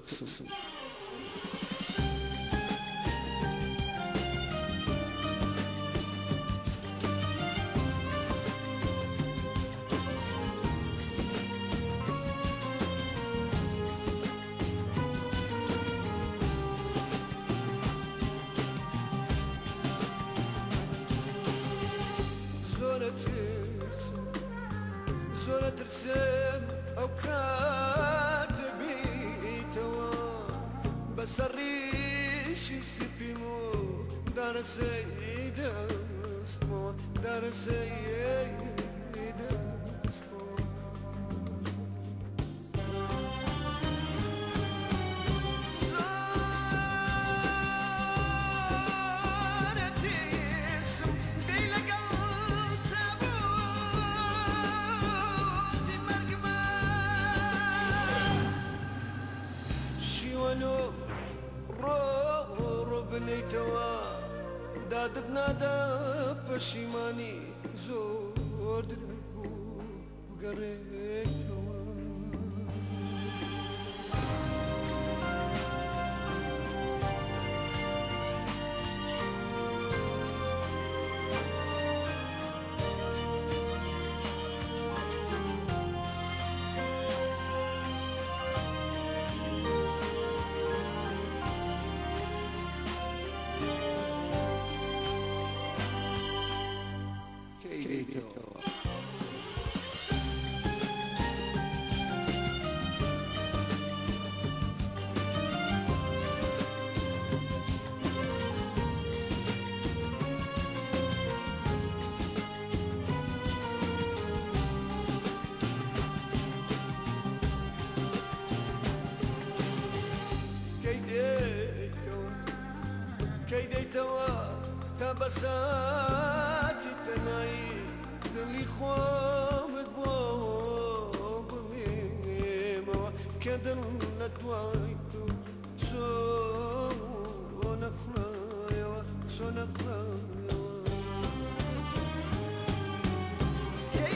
دەترسم. زۆرە ترسم ئەو کات بیتەوە بەسەر ڕیشی سپیم و دارەسەی دەستمەوە دارەسەی دەستمەوە. زۆرە ترسم بێ لەگەڵ تابوتی مەرگمە شیوەن و ڕۆ بنیتەوە دادت نادا پەشیمانی زۆر درەنگ بوو بگەڕێیتەوە. کەی دێیتەوە؟ کەی دێیتەوە؟ کەی دێیتەوە تا بەساتی تەنایی دڵی خۆمت بۆ بڵێمەوە کە دڵ لە دوای تۆ چۆن ئەخڵایەوە چۆن ئەخڵایەوە. کەی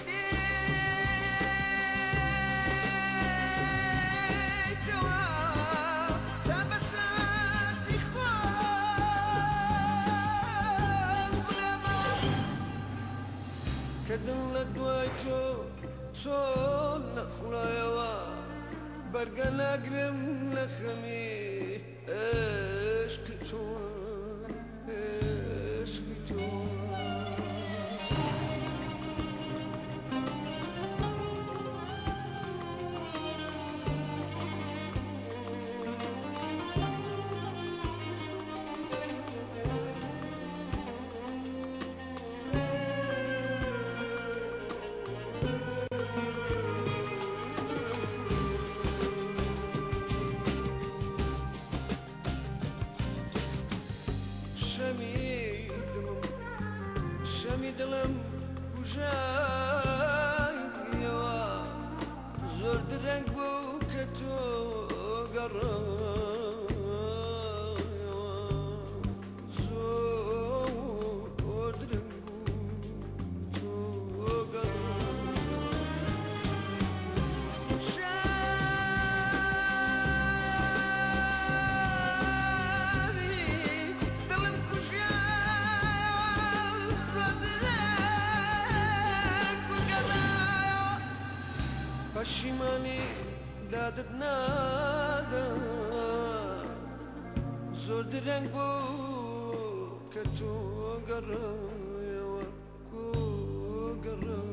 دێیتەوە تا بەساتی خۆم بڵێمەوە کە دڵ لە دوای تۆ چۆن نەخڵایەوە بەرگە ناگرم لە خەمی عشقی تۆ عشقی تۆ. شەمی دڵم شەمی دڵم کوژایەوە زۆر درەنگ بوو کە تۆ گەڕایەوە زۆر درەنگ بوو تۆ گەڕایەوە. شەمی دڵم کوژایەوە زۆر درەنگ بوو گەڕایەوە پەشیمانی دادت نادا زۆر درەنگ بوو کە تۆ گەڕایەوە کۆ گەڕایەوە.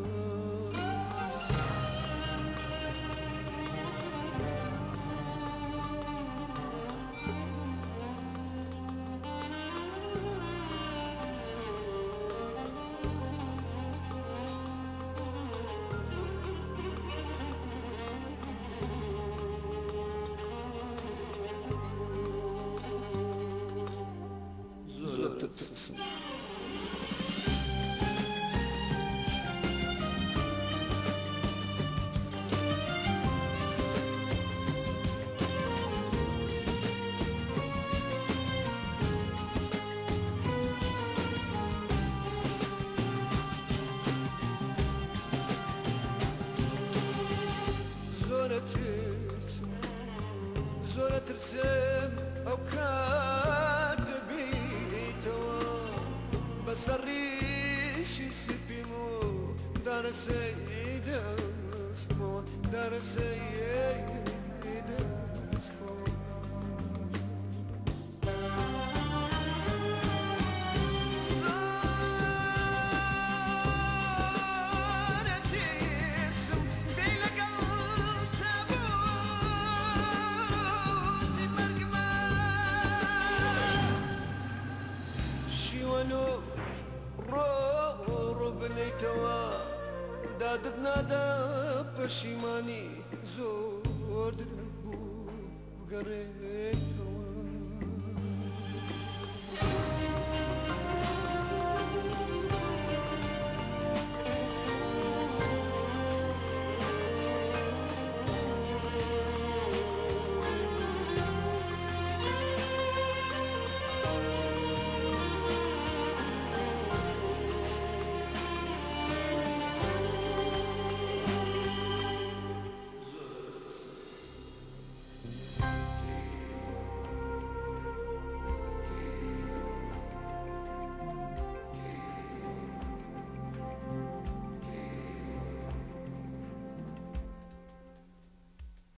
زۆر دەترسم. دەترسم ئەو کاتە بیتەوە بەسەر ڕیشی سپیم و دارەسەی دەستمەوە، دارەسەی دەستمەوە. زۆرەترسم بێ لەگەڵ تابوتی مەرگما، شیوەن و ڕۆ بنیتەوە دادت نادا پەشیمانی، زۆر درەنگ بوو بگەڕێتەوە.